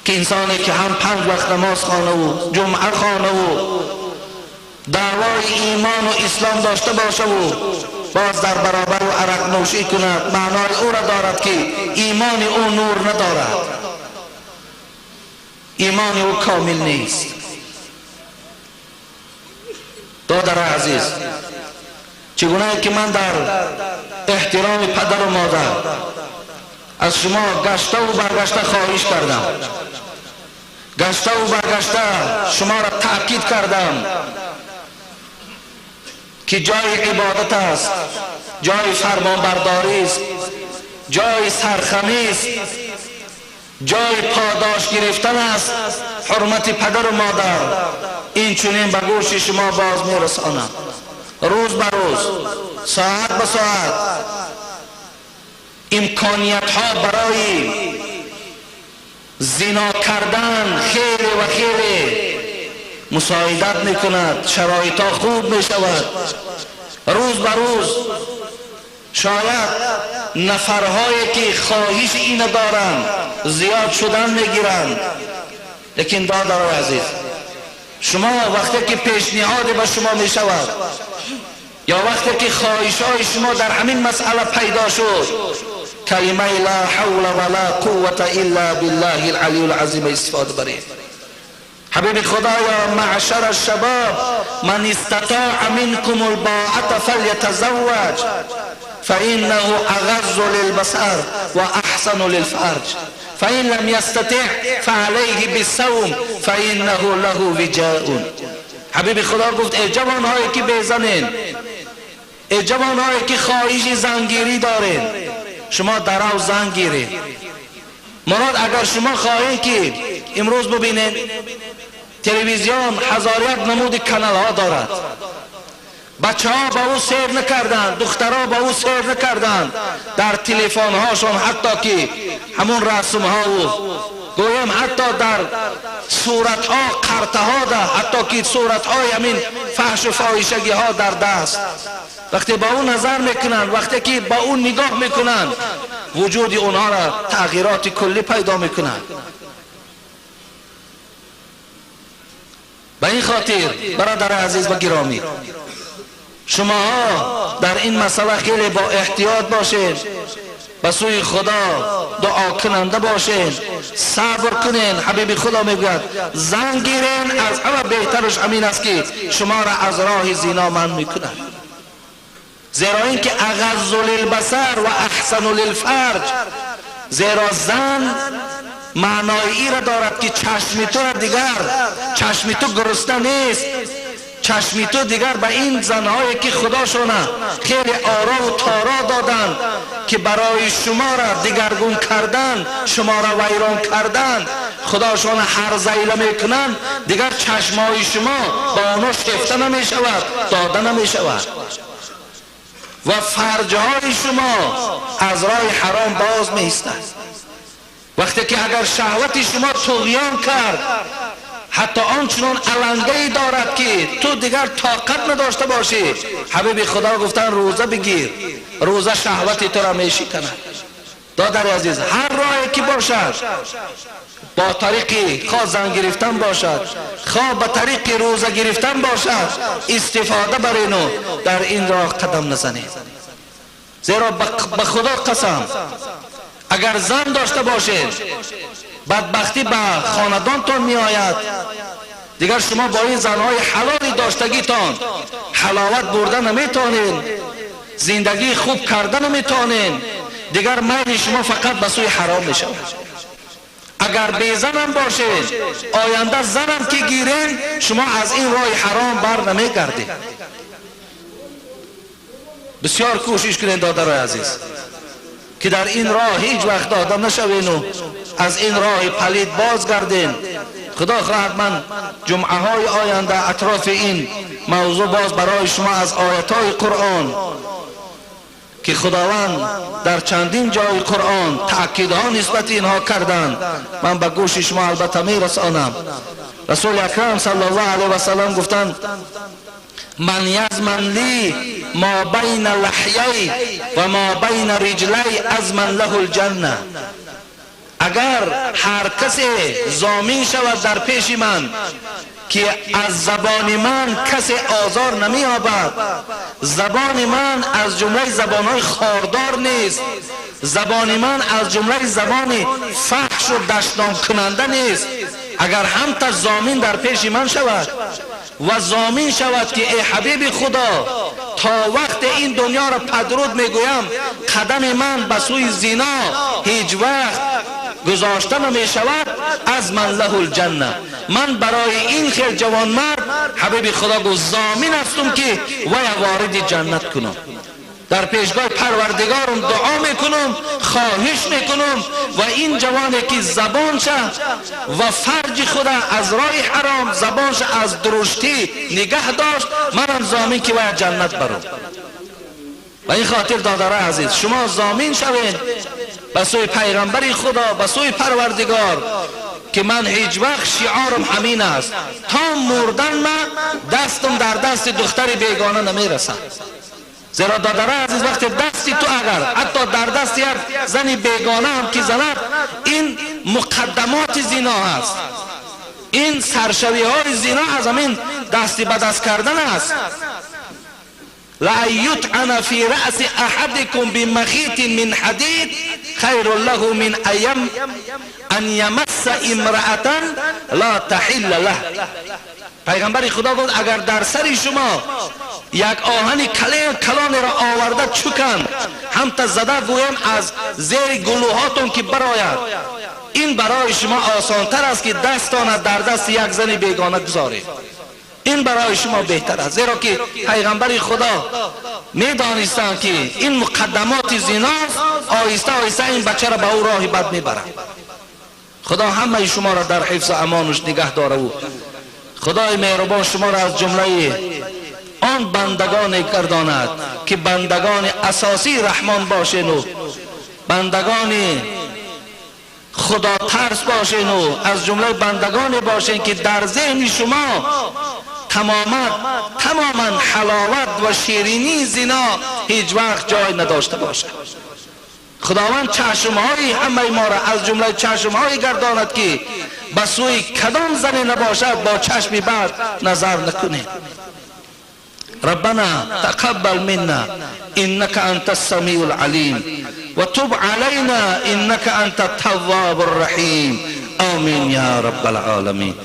که انسانی که هم 5 وقت نماز خوانه و جمعه خوانه و دعوای ایمان و اسلام داشته باشه و باز در برابر و عرق نوشی کند، معنای او را دارد که ایمان او نور ندارد، ایمان او کامل نیست. دادر عزیز، چگونه که من در احترام پدر و مادر از شما گشته و برگشته خواهش کردم، گشته و برگشته شما را تأکید کردم که جای عبادت است، جای فرمانبرداری است، جای سرخمی است، جای پاداش گرفتن است. حرمت پدر و مادر این چنین به گوش شما باز میرسانم. روز به روز، ساعت به ساعت، امکانیت ها برای زنا کردن خیلی و خیلی مساعدت میکند، شرایط ها خوب میشود. روز به روز شاید نفرهایی که خواهش این دارند زیاد شدن میگیرند. لیکن دادر عزیز، شما وقتی که پیشنهاد به شما میشود یا وقتی که خواهش های شما در همین مسئله پیدا شد، کلمه لا حول ولا قوة الا بالله العلی العظیم استفاده برید. حبیب خدایا، معشر الشباب من استطاع منكم الباءة فليتزوج فإنه أغض للبصر وأحسن للفرج فإن لم يستطع فعليه بالصوم فإنه له وجاء. حبیب خدا گفت ای جوانهایی که بزنین، ای جوانهایی که خواهش زنگیری دارین، شما در او زن گیرین. مراد اگر شما خواهید که امروز ببینین تلویزیون هزار یک نمود کانال ها دارد، بچه ها با او سیر نکردند، دخترها با او سیر نکردند، در تلفن هاشون حتی که همون رسم ها و گویم حتی در صورت ها قرطه ها ده، حتی که صورت های همین فحش و فاحشگی ها در دست، وقتی با او نظر میکنند، وقتی که با او نگاه میکنند، وجود اونها را تغییرات کلی پیدا میکنند. به این خاطر برادر عزیز و گرامی، شما در این مسئله خیلی با احتیاط باشید، به سوی خدا دعا کننده باشین، صبر کنین. حبیب خدا میگوید زن گیرین، از همه بهترش همین است که شما را از راه زنا منع میکند، زیرا اینکه اغض للبصر و احسن للفرج، زیرا زن معنای ای را دارد که چشم تو دیگر، چشم تو گرسنه نیست، چشمی تو دیگر به این زنهایی که خداشونه خیلی آرا و تارا دادن که برای شما را دیگرگون کردن، شما را ویران کردن، خداشون هر زیله میکنن، دیگر چشمای شما با آنها شفته نمی شود، داده نمی شود و فرجهای شما از راه حرام باز می ایستد. وقتی که اگر شهوت شما طغیان کرد، حتی آنچنان علنگه‌ای دارد که تو دیگر طاقت نداشته باشی، حبیب خدا گفتن روزه بگیر، روزه شهوت تو را میشکند. دادر عزیز، هر راهی که باشد، با طریق خواه زن گرفتن باشد، خواه به طریق روزه گرفتن باشد، استفاده برینو در این راه قدم نزنید. زیرا به خدا قسم، اگر زن داشته باشید بدبختی به خاندانتان می آید. دیگر شما با این زنهای حلالی داشتگیتان حلاوت برده نمیتونین، زندگی خوب کرده نمیتونین، دیگر میل شما فقط به سوی حرام می شود. اگر بی زنم باشید، آینده زنم که گیرین، شما از این راه حرام بر نمی گردید. بسیار کوشش کنین دادرای عزیز که در این راه هیچ وقت آدم نشوین و از این راه پلید بازگردین. خدا خواهد من جمعه های آینده اطراف این موضوع باز برای شما از آیت های قرآن که خداوند در چندین جای قرآن تأکیدها نسبت اینها کردند، من به گوش شما البته میرسانم. رسول اکرم صلی الله علیه و سلم گفتند من یضمن لی ما بین لحیی و ما بین رجلی اضمن له الجنه. اگر هر کسی ضامن شود در پیش من که از زبان من کسی آزار نمی‌یابد، زبان من از جمله زبانهای خاردار نیست، زبان من از جمله زبان فحش و دشنام کننده نیست، اگر هم تا ضامن در پیش من شود و ضامن شود که ای حبیب خدا تا وقت این دنیا را پدرود میگویم قدم من به سوی زنا هیچ وقت گذاشته نمی شود، از من له الجنه. من برای این خیل جوانمرد حبیب خدا گفت ضامن هستم که وی وارد جنت کنم. در پیشگاه پروردگارم دعا میکنم، خواهش میکنم و این جوانی که زبانش و فرج خدا از راه حرام، زبانش از درشتی نگه داشت، منم ضامن که وی جنت برم. و این خاطر دادرای عزیز شما ضامن شوین به سوی پیغمبر خدا، به سوی پروردگار که من هیچ وقت شعارم همین است، تا مردن من دستم در دست دختر بیگانه نمیرسد. زیرا دادرای عزیز وقتی دستی تو اگر حتی در دست یک زن بیگانه هم که زند، این مقدمات زنا است، این سرشوی های زنا از همین دستی به دست کردن است. لأن يطعن في رأس أحدكم بمخيط من حديد خير له من أن يمس امرأة لا تحل له. پیغمبر خدا گفت اگر در سر شما یک آهن کلان را آورده چکند، هم تا زده گویم از زیر گلوهاتون که براید، این برای شما آسانتر است که دستان در دست یک زن بیگانه گذارید. این برای شما بهتر است. زیرا که پیغمبر خدا میدانستند که این مقدمات زناست، آهسته آهسته این بچه را به او راه بد میبرد. خدا همه شما را در حفظ امانش نگه داره و خدای مهربان شما را از جمله آن بندگان گرداند که بندگان اساسی رحمان باشین و بندگان خدا ترس باشین و از جمله بندگان باشین که در ذهن شما تماما حلاوت و شیرینی زنا هیچ وقت جای نداشته باشد. خداوند چشمهای همه ما را از جمله چشمهای گرداند که به سوی کدام زنی نباشد با چشم بد نظر نکنید. ربنا تقبل منا انك انت السميع العليم وتب علينا انك انت التواب الرحيم، آمين يا رب العالمين.